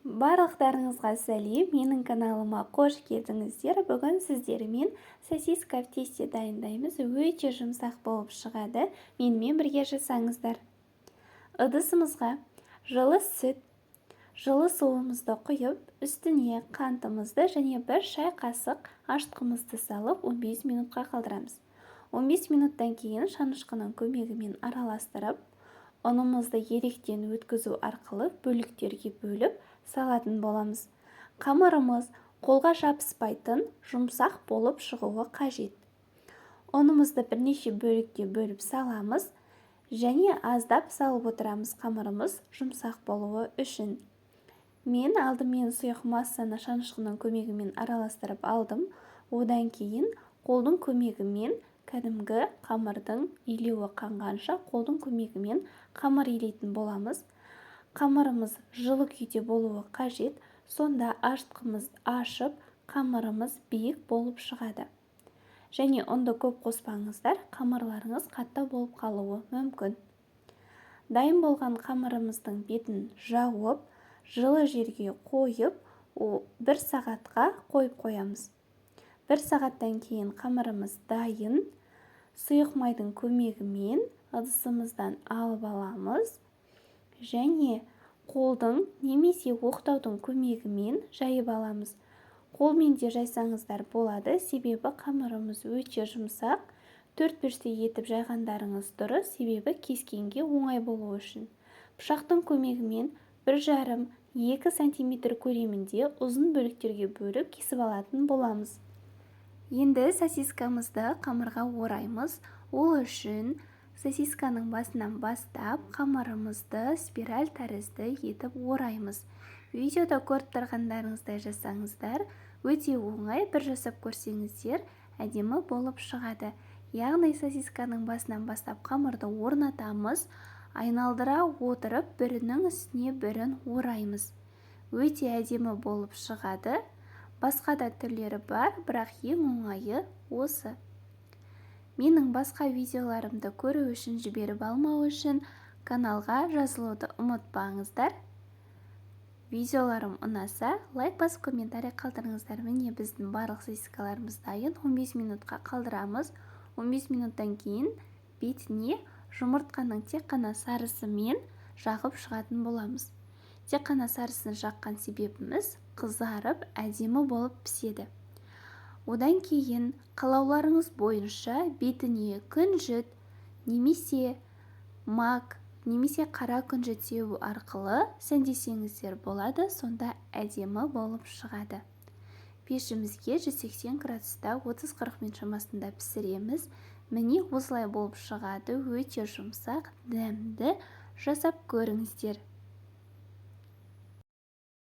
Барлықтарыңызға сәлем! Менің каналыма қош келдіңіздер! Бүгін сіздермен сосиска в тесте дайындаймыз. Өте жұмсақ болып шығады. Менімен бірге жасаңыздар. Ыдысымызға жылы сүт, жылы суымызды құйып, үстіне қантымызды және 1 шай қасық ашытқымызды салып, 15 минутқа қалдырамыз. 15 минуттан кейін шанышқының көмегімен араластырып, ұнымызды електен өткізу арқылы бөліктерге бөліп салатын боламыз. Қамырымыз қолға жабыспайтын жұмсақ болып шығуы қажет. Ұнымызды бірнеше бөлікке бөліп саламыз және аздап салып отырамыз, қамырымыз жұмсақ болуы үшін. Мен алдымен сұйық массаны шанышқының көмегімен араластырып алдым. Одан кейін қолдың көмегімен, кәдімгі қамырдың илеуі қанғанша, қолдың көмегімен қамыр илейтін боламыз. Қамырымыз жылы күйде болуы қажет, сонда ашытқымыз ашып, қамырымыз биік болып шығады. Және ұнды көп қоспаңыздар, қамырларыңыз қатты болып қалуы мүмкін. Дайын болған қамырымыздың бетін жауып, жылы жерге қойып, 1 сағатқа қойып қоямыз. 1 сағаттан кейін қамырымыз дайын. Сұйық майдың көмегімен ыдысымыздан алып аламыз және қолдың немесе оқтаудың көмегімен жайып аламыз. Қолмен де жайсаңыздар болады, себебі қамырымыз өте жұмсақ. Төрт бұрышты етіп жайғандарыңыз дұрыс, себебі кескенге оңай болу үшін. Пышақтың көмегімен 1,5-2 сантиметр көлемінде ұзын бөліктерге бөліп кесіп алатын боламыз. Енді сосискамызды қамырға ораймыз. Ол үшін сосисканың басынан бастап қамырымызды спираль тәрізді етіп ораймыз. Видеода көріп тұрғандарыңыздай жасаңыздар, өте оңай, бір жасап көрсеңіздер, әдемі болып шығады. Яғни сосисканың басынан бастап қамырды орнатамыз, айналдыра отырып бірінің үстіне бірін ораймыз. Өте әдемі болып шығады. Басқа да түрлері бар, бірақ ең оңайы осы. Менің басқа видеоларымды көру үшін, жіберіп алмау үшін каналға жазылуды ұмытпаңыздар. Видеоларым ұнаса, лайк басып, комментарий қалдырыңыздар. Міне, біздің барлық сосискаларымыз дайын. 15 минутқа қалдырамыз. 15 минуттан кейін бетіне жұмыртқаның тек қана сарысымен жағып шығатын боламыз. Тек қана сарысын жаққан себебіміз, қызарып, әдемі болып піседі. Одан кейін қалауларыңыз бойынша бетіне күнжіт немесе мак немесе қара күнжіт себу арқылы сәндесеңіздер болады, сонда әдемі болып шығады. Пешімізге 180 градуста 30-40 минут шамасында пісіреміз. Міне, осылай болып шығады, өте жұмсақ, дәмді, жасап көріңіздер.